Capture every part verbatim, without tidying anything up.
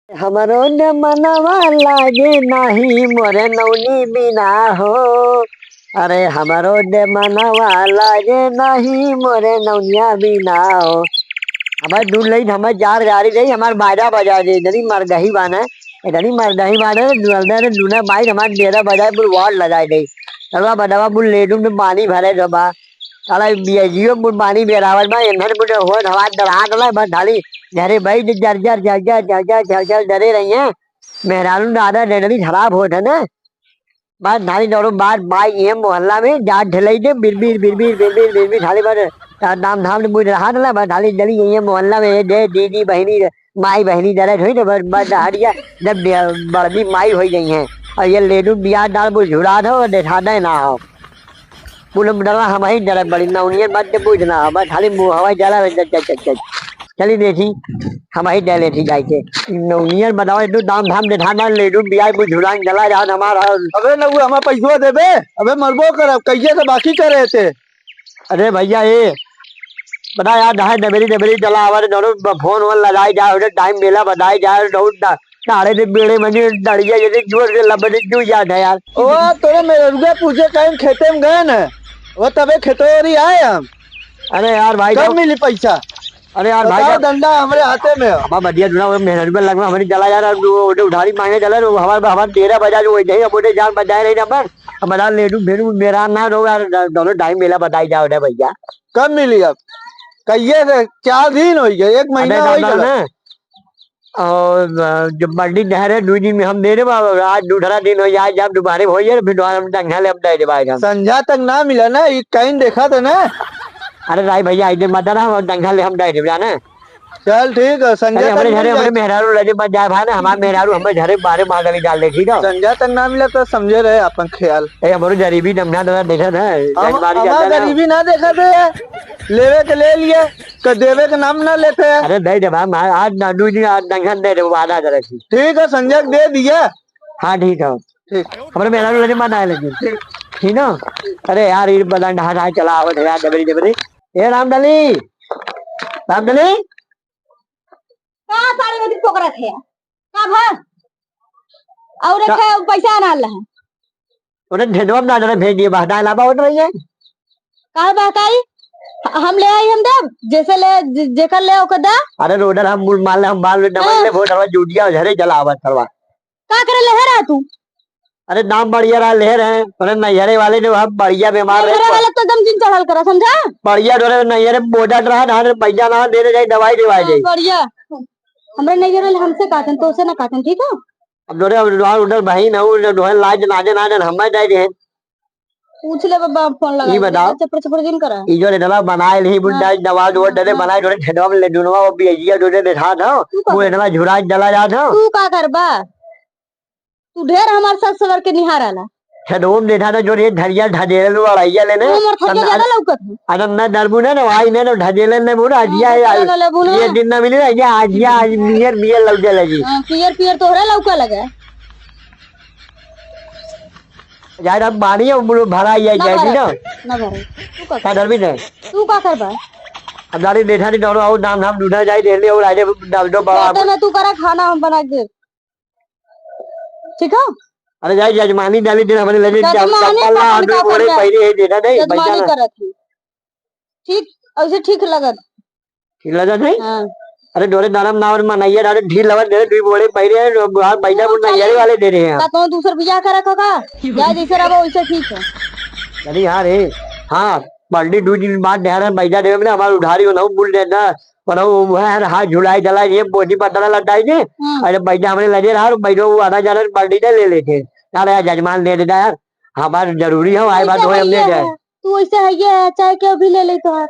हमरो ने मनवा लागे नाही मोरे नौनी बिना हो। अरे हमरो ने मनवा लागे नाही मोरे नौनिया बिना हो। हमार दूर लई, हमार जार गाड़ी रही, हमार बाजा बजा दे, इधरी मरदही बाने, इधरी मरदही बाने, दुआर दे, दुना बाई, हमार डेरा बजाए, बुलवार लगाए दे। तलवा बदवा बुल लेडू में पानी भरे दो बा। साला बियजियो बुल पानी बेरावत बा, एन्हर बुल होत हवा डरात बा, बस खाली घरे बैठ जर जर, जर जर, जर जर, जर जर डरे रही हैं। मेहरारू दादा डेडली खराब होत है ना। बस खाली दौड़ो बार बाई ये मोहल्ला में जात ढिलाई दे, बिरबिर, बिरबिर, बिरबिर, बिरबिर, खाली बस दाम धाम ने बुझ रहा था, बस खाली डली ये मोहल्ला में ये दे दीदी बहनी, माई बहनी डरे हुई तो बस, बस हट गया। जब बे-, बड़दी माई हो गई हैं और ये लेडू बियाह डाल बुझ झुड़ा दो, देखा दे ना हो। बोले, "डरा हम ही डरा बड़ी नौनियर बात तो बुझ ना, बस खाली मुंह हवाई डाला रहे, चल, चल, चल, चल।" चली देखी, हम ही डाले थी जाके। नौनियर बताओ, इतनो दाम धाम देखा ना, लेडू बियाह बुझ झुड़ा डाला जात हमारा। अबे नौआ, हमार पैसवा देबे? अबे मरबो करब, कहिए से बाकी करे थे। अरे भैया, ए, बड़ा यार, ढाई डबरी डबरी चला आवा रे, दोनों ब-, फोन वोन लगाई जा, उधर टाइम बेला बताई जा, उधर डा-, साढ़े दिन बेड़े मनी डरिया, ये जोर से लबड़ी क्यों याद है यार? ओ, तोरे मेहररुआ पूछे कहीं खेते में गए न, वो तबे खेतोरी आए हम। अरे यार भाई, कब तो मिली पैसा? अरे यार भाई, बताओ, तो धंधा हमरे हाथे में हो। हमारा बढ़िया जुड़ा, वो मेहररुआ लगवा, हमारी चला यार, वो, वो उधारी मांगे चला, वो हमारे, हमारे डेरा बजा, जो वही नहीं, अब उन्हें जान बजाए नहीं ना, पर अब बता, लेडू भेड़ू मेरा ना रहो यार, द-, दोनों टाइम मेला बताई जाओ रे भैया। कब मिली अब? कहिए से चार दिन हो गए, एक महीना अरे हो दादा गया। ना, और, अ, जब बंडी डहर है, दो दिन में हम दे देबा, आज दूसरा दिन हो जाए, जब दोबारा हो जाए, फिर दोबारा हम डंगा ले हम दे देबा आज हम। संझा तक ना मिला ना, ये कहीं देखा था ना। अरे राय भैया, आई दे मत ना, हम डंगा ले हम दे देबा ना। चल ठीक है, संझा अरे तक हमरे मिल घरे, हमरे जाए। मेहरारू लगे मत जाए भाई ना, हमार मेहरारू हमरे घरे बाहरे मार डाली डाल दे, ठीक है? संझा तक ना मिला तो समझे रहे अपन ख्याल। ए, हमरो गरीबी नमना दादा देखा ना, हम, जजमानी हमार जाता ना। गरीबी ना देखा थे, लेवे के ले लिए, तो देवे के नाम ना लेते। अरे दे दे भाई, मैं आज ना दू दिन आज दंगन दे दे, वादा करे थी। ठीक है, संझा के दे दिया। हाँ, ठीक है। ठीक। हमरे मेहरारू लगे मत आए लगे। ठीक। ठीक ना? अरे यार, ये बदन ढहा ढहा चला आवत है यार, डबरी डबरी। ए रामडली, रामडली। का सारे में पोकरा थे? का भा? और का? एक पैसा ना आल है। ओने ढेडवा में ना भेज दिए, बहताए लाबा ओने रहिए। काहे बहताई? हम ले आई, हम देब, जैसे ले, जे-, जेकर ले ओकर दा। अरे रोडर हम मुड़ मार ले, हम बाल में डबल हाँ। ले, वो डरवा जूतिया झरे जलावत सरवा। का करे लेहे रहा तू? अरे दाम बढ़िया रहा, लेहे रहे, अरे नैहरे वाले ने वहाँ बढ़िया बीमार रहे। नैहरे वाले तो एकदम जिन चढ़ल करा, समझा? बढ़िया डोरे नैहरे बोझा रहा, धान पैसा ना दे दे जाए, दवाई देवाई हाँ, दे। बढ़िया। हमरे नैहरे वाले हमसे काटन, तो से ना काटन, ठीक है? अब डोरे, अब डोरे उधर बहिन है, उधर डोरे लाज नाजे नाजे हमें दे दे। पूछ ले बाबा, फोन लगा ई के, बताओ। चपर चपर जिन करा। ई जो रेडवा बनाए नहीं, हाँ। बुड्ढा दवा जो डरे हाँ। बनाए, डोरे छेदवा में ले दुनवा, वो बियजिया डोरे बैठा था, तू का वो करबा? रेडवा झुरा जला जात हो। तू का करबा? तू ढेर हमार सास ससुर के निहार आला। छेदवा में देखा था, जो रे धरिया ढजेले लो, अड़ैया लेने। तू हमर थरिया ज्यादा लौकत है। अरे मैं डरबू ना, ना, आई ना, ना, ढजेले ने बोला, हाँ, अजिया है, ढजेले ना लेबू ना। ये दिन ना मिले, अजिया, अजिया, आज मियर, मियर लौटे लगी। हाँ, पियर, पियर तोहरा लौका लगे। यार, अब बानी है, वो भरा ही है, ना जाएगी भरा, ना। ना भरा। तू का का डर भी नहीं। तू का करबा? अब जाने देखा नहीं, डरो, आओ, नाम, नाम ढूंढा जाए, देर ले, और आजे, डब, डब, बाबा। कहते मैं तू करा, खाना हम बना के दे। ठीक है? अरे, जाए, जजमानी डाली दिन, हमारे लगे, जजमानी चप्पल ला, खाना हम भी का बोले, करबा? पहले ही देखा नहीं, जजमानी बच्चा ना। करत ही। ठीक, ऐसे ठीक लगत। ठीक लगा नहीं? हाँ। अरे डोरे नरम ना और मनैया डाले ढील लगा दे, दुई बोरे पहले है, जो बुढ़ा बैठा वो नैहरे वाले दे रहे हैं। का तो दूसर बियाह करा का? जा जैसे रहो वैसे ठीक है। अरे हाँ रे, हाँ, बाल्टी दू दिन बाद नहर में बैठा देवे में हमार उधारी हो ना, बुल देना, पर वो है हाथ झुलाई जला ये बोझी पतरा लटाई दे, हाँ। अरे बैठा हमने लगे रहा, बैठो वो आधा जाना बाल्टी दे ले लेते। यार यार जजमान दे देता यार, हमार जरूरी हो, आए बात वैसे हो, हम है ले ये जाए। है। तू वैसे है ये है, चाहे क्यों भी ले ले तो है।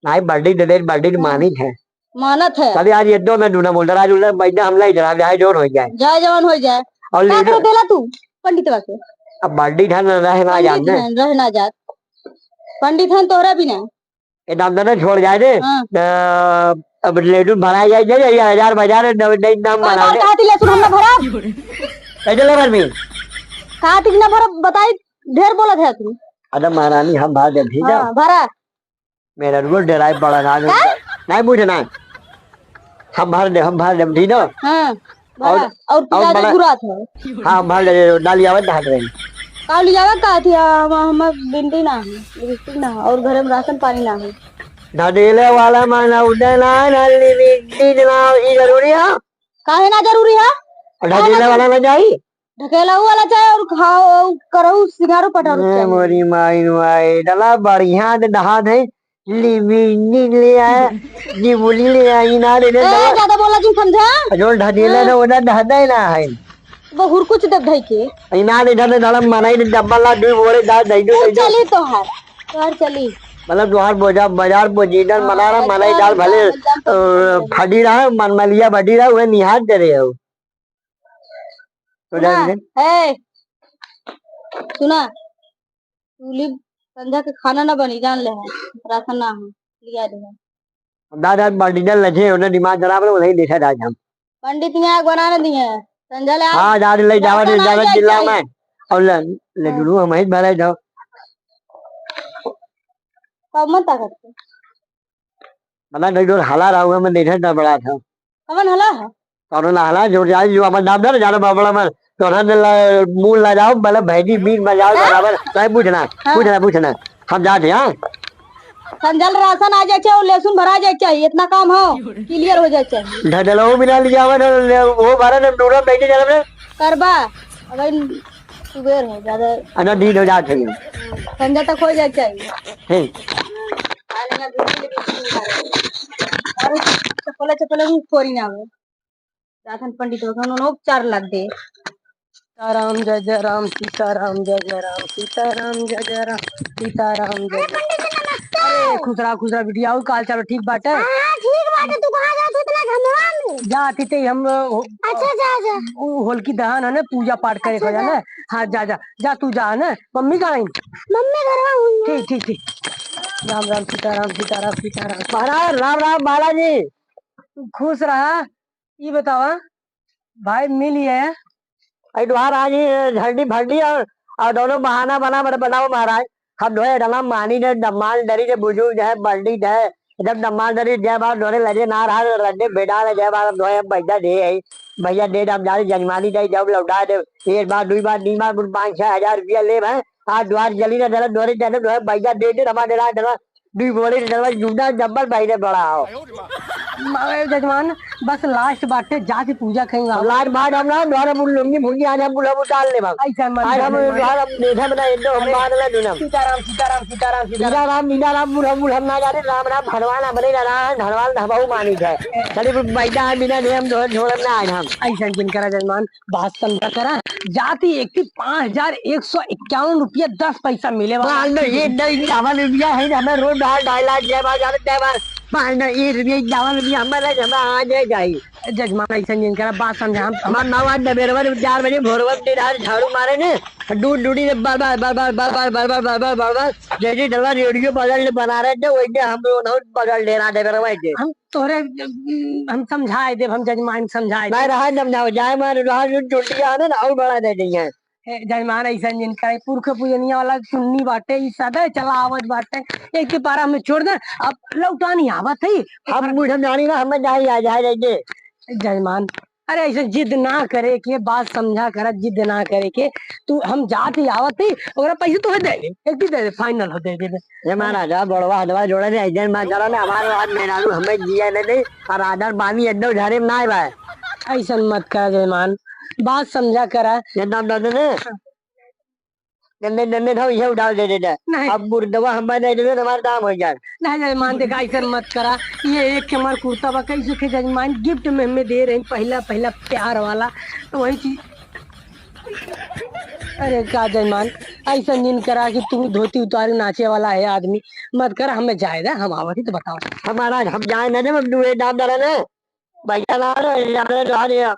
नाहीं, बर्डी दे दे, बर्डी तो हाँ। मानित है। मानत है। कभी आज ये दो में दूना बोल रहा, आज उधर बैठा हमला ही जरा, जाए जोर हो जाए। जाए जवान हो जाए। और का ले कर लो। देला तू पंडितवा के? अब बर्डी धन रहे ना पंडित जान दे। हैं, रह ना जात। पंडित हैं तोहरा भी ना। ये दाम दे ना छोड़ जाए दे। हाँ। अ, अब लेडू भरा जाए, जाए, ये हजार बाजार है, नव, नई नाम कोई बना बात दे। कहा थी लहसुन हम ना भरा? कैसे ले भर में? कहा थी ना भरा, बताई, ढेर बोला था तू। अरे महारानी, हम भर दे, ठीक है? हाँ, भरा। मेरा रुको, डराए बड़ा ना, हैं? नहीं बुझना। हम भर दे, हम भर दे, ठीक है? हाँ। भरा, और, और और पिताजी बड़ा गुरात है। हाँ, भर ले, डाल लियावत हाथ में। का लियावत का थी? हम, हम बिंदी ना है, लिपस्टिक ना है, और घर में राशन पानी ना है। ढकेले वाला मन उदय ना, ना लिपस्टिक ना, ई जरूरी है? काहे ना जरूरी है? ढकेले वाला ना जाई? ढकेला वाला चाहे और खाओ, और करो, सिंगारो पटारो ए, चाहे। मोरी माई नु आई, डला बढ़िया दे डहा दे, लिबिनी ले आए, जिबुली ले आए, इना दे दे ए, दवा। ज्यादा बोला जिन समझा? जो ढकेला हाँ। ना, ओदा ढहदा ही ना है। वो हुरकुच दे धई के। इना दे दे दड़ा मनाई दे डब्बा ला, दुई बोरे दा, दई दो, ए, दई दो। चली तोहार, तोहार चली। मतलब तोहार बोझा, बाजार बोझीदन हाँ, मना रहा, मनाई एकदम, दाल भले, एकदम, एकदम। अ, फटी रहा, मनमलिया फटी रहा, वह निहार दे रहे हो। तो सुना, जाएंगे। ए, सुना, तू लिब संझा के खाना ना बनी, जान ले है, राशन ना हो, लिया दे है। दादा, पंडित लगे, उन्हें दिमाग खराब है, उन्हें देखा था हम। पंडित यहाँ बना ना दिए, संझा ले आ। हाँ, दादा, ले जावा, ले जावा, जिला में। और ले, ले हाँ। जुलू, हम ही भले जाओ। कब मत आ करते? बना नहीं, जो हला रहा हुआ, मैं देखा था, बड़ा था। कवन हला है? कौनो ना हला, जो जाए, जो अपन नाम धर, जानो बाबड़ा में, तोहरा ने ला, मुंह ला जाओ, मतलब भैजी बीच में जाओ हाँ? बराबर, नहीं पूछना, हाँ। पूछना, पूछना। हम जाते हैं, हाँ? संझा ले राशन आ जाए चाहे, लहसुन भरा जाए चाहे, इतना काम हो, क्लियर हो जाए चाहे। ढडलो बिना लिया हुआ, वो भरा ने नूरा बैठे जाना में। करबा, अब इन सुबेर हो, ज्यादा। अच्छा, दिन हो जाते हैं। संझा तक हो जाए चाहे। ठीक। अरे, चप्पल, चप्पल, वो फोरी ना हो। राशन पंडित हो गए, उन्होंने उपचार लग गए। सीताराम जय जय राम, सीताराम जय जय राम, सीताराम जय जय राम, सीताराम जय अरे जय। पंडित जी, नमस्ते। अरे खुश रहा, खुश रहा बिटिया, और का हाल चाल ठीक बाटे? हाँ, हाँ, ठीक बाटे। तू कहाँ जात इतना घमवा में? जात ही ते हम, हो-, अच्छा, जा, जा। उ होलकी दहन है ना, पूजा पाठ करे अच्छा, को जाना। जा। हाँ, जा, जा, जा, तू जा ना। मम्मी कहाँ है? मम्मी घरवा हुई है। ठीक, ठीक, ठीक। राम राम, सीताराम, सीताराम, सीताराम। महाराज, राम राम बालाजी। खुश रहा। ई बतावा, भाई मिल ये। अरे द्वार आज ही झंडी फंडी और, और दोनों बहाना बना, बना, बनाओ महाराज। हम दोहे डला मानी ने, दम्माल डरी ने, बुजुर्ग है, पंडित है, एकदम दम्माल डरी, जय बार दोहे लगे ना रहा, लगे बेटा ने, जय बार हम दोहे हम भैया दे है, भैया दे, हम जाने जजमानी दे, जब लौटा दे, एक बार, दुई बार, तीन बार, कुल पाँच छह हजार रुपया ले भाई, आज द्वार जली ना डला, दोहे डला, दोहे भैया दे दे, हमारे डला, डला, दुई बोरे डलवा जूता जब्बर पहिरे बड़ा हो। मगर जजमान, बस लास्ट बाटे, जाके पूजा कहीं आओ। लास्ट बात हम ना, द्वारा मुल लुंगी भुंगी आज हम बुला उतार ले बाबू। ऐसा मत आज हम जजमान। द्वारा देखा बना, इधर हम बाहर ना दुनम। सीताराम, सीताराम, सीताराम, सीताराम। सीताराम, सीताराम, मुल हम, मुल हम ना जाने, राम, राम, भगवान हमरे ना राम, भगवान ना बहु मानी जाए। चलिए, बैठा है बिना नियम धोर, धोर ना आज हम। ऐसा जिन करा जजमान, बात समझा करा, जाति एक थी पाँच हजार एक सौ इक्यावन रुपया दस पैसा मिले वाला। बाल में ये दस इक्यावन रुपया है, हमें रोज बाहर ढाई लाख जय बार, जाने जय बार, बाल में ये रुपया इक्यावन रुपया हमारा जमा आ जाए जाई। जजमान ऐसा नहीं करा, बात समझा हम। हमार नौ आज दबेरवा में चार बजे भोरवा में दिन आज झाड़ू मारे ने, दूध डूडी ने बार बार, बार बार, बार बार, बार बार, बार बार, बार बार, जैसे डलवा रेडियो बदल ले बना रहे थे, वैसे हम लोग बहुत बदल ले रहा दबेरवा के। हम तोहरे, हम समझाए देब, हम जजमान समझाए नहीं देब। रहा, जब जाओ, जाए मारे, रहा, जो चोटिया है ना, और बड़ा दे दी है। ए, जजमान ऐसा जिन करे, पुरख पूजनिया वाला चुन्नी बाटे, ई सदा चला आवत बाटे, एक के पारा हमें छोड़ दे, अब लौटा नहीं आवत है। हम बूढ़े जानी ना, हमें जाए, जाए, जाए, जाए। जजमान, अरे ऐसे जिद ना करे के, बात समझा करा, जिद ना करे के। तू, हम जात ही आवत ही, ओकरा पैसे तोहे दे दे, एक ही दे दे, फाइनल हो दे दे। ये महाराज, अब बड़वा हदवा जोड़े दे, ऐसे मत करो ना, हमारे आज मेहरारू हमें जिया दे दे, और आदर बानी एकदम झारे में ना आए भाई। ऐसा मत करा जजमान, बात समझा करा। ये दाम दे दे ने। हाँ। नन्हे, नन्हे था, इहे उधार दे देता। नहीं। अब मुर्दवा हमारे नहीं देते, हमारा दाम हो जाए। नहीं, जजमान, देखा, ऐसा मत करा। ये एक के हमार कुर्ता बा, कैसे के जजमान गिफ्ट में हमें दे रहे हैं, पहला, पहला प्यार वाला, तो वही चीज। अरे का जजमान, ऐसा जिन करा कि तू धोती उतारे नाचे वाला है आदमी, मत कर, हमें जाए दे, हम आवत ही तो बताओ। हमारा, हम जाए ना, जब हम दुए दाम डाला ना, भैया ना, ना, ना, ना, ना,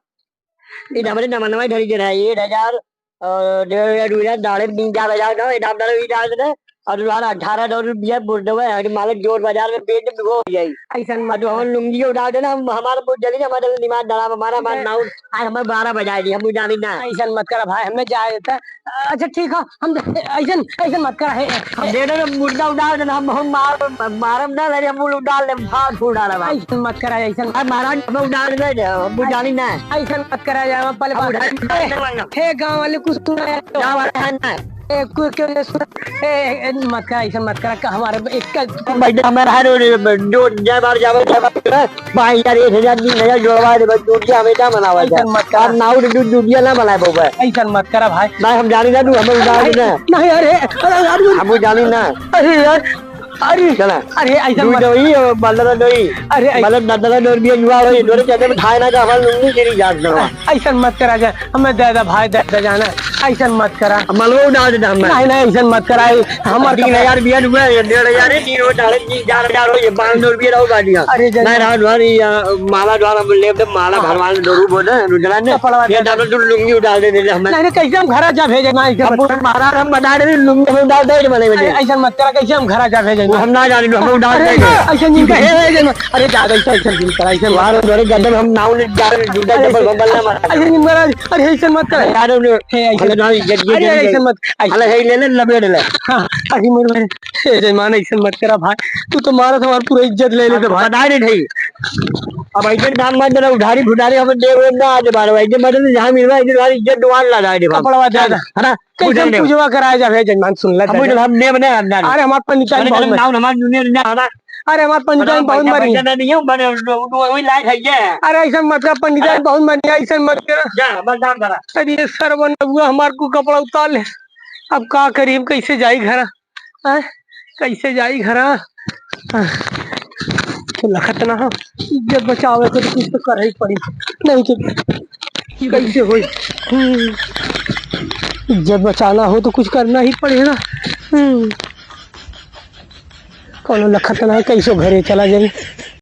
ये हमारे नमनवा धरी के रहा, ये हजार, और डेढ़ हजार, दो हजार, दाड़े में तीन चार हजार ना, ये दाम डालो, ये डाल दे, और तुम्हारा अठारह सौ रुपया बुढ़वे है, मालिक जोर बाजार में बेच दे, वो हो जाई। ऐसन मत और जो हम लुंगी उठा देना, हम, हमारा बहुत जल्दी हमारे दिमाग डरा, हमारा, हमारा मैं नाउर, आज हमें बारह बजा दी, हम जानी ना। ऐसन मत करा भाई, हमें जाए देता। अच्छा ठीक है, हम ऐसन, ऐसन मत करा है। हम दे देना, मुर्दा उठा देना, हम, हम मार, मारम ना, अरे हम उठा ले, फाड़ फूट डाला भाई। ऐसन मत करा, ऐसन। अरे महाराज, हमें उठा देना, हम जानी ना। ऐसन मत करा जाए, पहले हम बात उठा, उठा देना। हे गाँव वाले कुछ सुना है तो? गाँव वाले हैं ना। ए, कु-, क्यों नहीं सुना? ए, ए, ए, मत करा, ऐसा मत करा, का हमारे एक का भाई, हमारे हर जो जय बार जावे, जय बार करे, भाई यार, एक हजार, तीन हजार जोड़वा दे, बस दुनिया हमेशा मनावा जाए। ऐसा मत करा। और नाउर दु-, दुनिया ना मनाए बउबे। ऐसा मत करा भाई। नहीं, हम जानी ना, तू हमें उधार नहीं, ना। नहीं, अरे, अरे, अरे, हम जानी ना। अरे यार, अरे, चला। अरे, ऐसा तू मत। दोई, और बल्ला दोई। अरे, ऐ- मतलब, दादा दोई भी जुआ होई, दोरे चलते में थाए ना, तो हमारे लुंगी गिरी जात ना। ऐसन मत करा जा, हमें दे दे भाई, दे दे जाना, ऐसन मत करा। मलबो उड़ा दे हमने। नहीं, नहीं, ऐसन मत करा, हमर तीन हजार बिया हुआ है, डेढ़ हजार है, तीन हो, साढ़े तीन, चार हजार हो, ये पाँच सौ रुपया रहो गाड़ियाँ। अरे, जय नहीं, रात भर ये, आ, माला द्वारा बोल ले, माला हाँ। भगवान स्वरूप हो ना, रुद्रा ने। कपड़वा ये दे। दादा तू लुंगी उड़ा दे, दे दे हमें। नहीं, नहीं, कैसे हम घर जा भेजे, ना, ऐसे अब मत। महाराज हम बता रहे, लुंगी में उड़ा दे, बने, बने। अरे, ऐसन मत करा, कैसे हम घर जा भेजे, वो ना। हम ना जाने, हमें उड़ा अरे, दे। ऐसे नहीं कहे, ऐसे मत। अरे, ज्यादा ऐसा, ऐसा नहीं करा, ऐसे मत। यार, तोरे गड्ढे में हम नाव ले जा रहे, जूता अरे, चप्पल ऐसे, बम्बल ना मारा। अरे, नहीं महाराज, अरे, ऐसे मत कर। यार, उन्हें अरे, यार, उन्हें इज्जत, इज्जत अरे, नहीं। ऐसे मत, ऐसे अरे, हे ले ले, लपेट ले। हाँ, अरे, मोर भाई, हे जजमान, ऐसे मत करा भाई। तू तो मारा था, हमार पूरा इज्जत ले ले तो भाई। बता दे भाई। अब ऐसे नाम मत देना, उधारी फुटारी हमें दे, वो ना आज बार, ऐसे मत दे, जहाँ मिलवा, ऐसे हमारी इज्जत दुआर लगा दे बाप। कपड़वा दे दे। है ना? कैसे पूजन देव। पूजवा कराया जावे, जजमान, सुन ले, हम दे दे। पूजन हम देव ने अंदर। अरे, हमार पंडिताइन अरे, बहुत नाम, हमार यूनियन ना, है ना? अरे, हमार पंडिताइन बहुत मरी। पैसा नहीं है, बने, वो, वो, वही लायक है ये। अरे, ऐसा मत कर, पंडिताइन अरे। बहुत मरी, ऐसा मत कर। जा, बस नाम धरा। अरे, ये सरवन बबुआ हमार को कपड़ा उतार ले। अब का करी, अब कैसे जाई घरा? हैं? कैसे जाई घरा? हाँ। तो लखत ना हो, इज्जत बचावे के तो कुछ तो कर ही पड़ी। नहीं तो कैसे होई? हम्म। इज्जत बचाना हो तो कुछ करना ही पड़ेगा। हम्म। कौनो लखत ना है, कैसे घरे चला जाई।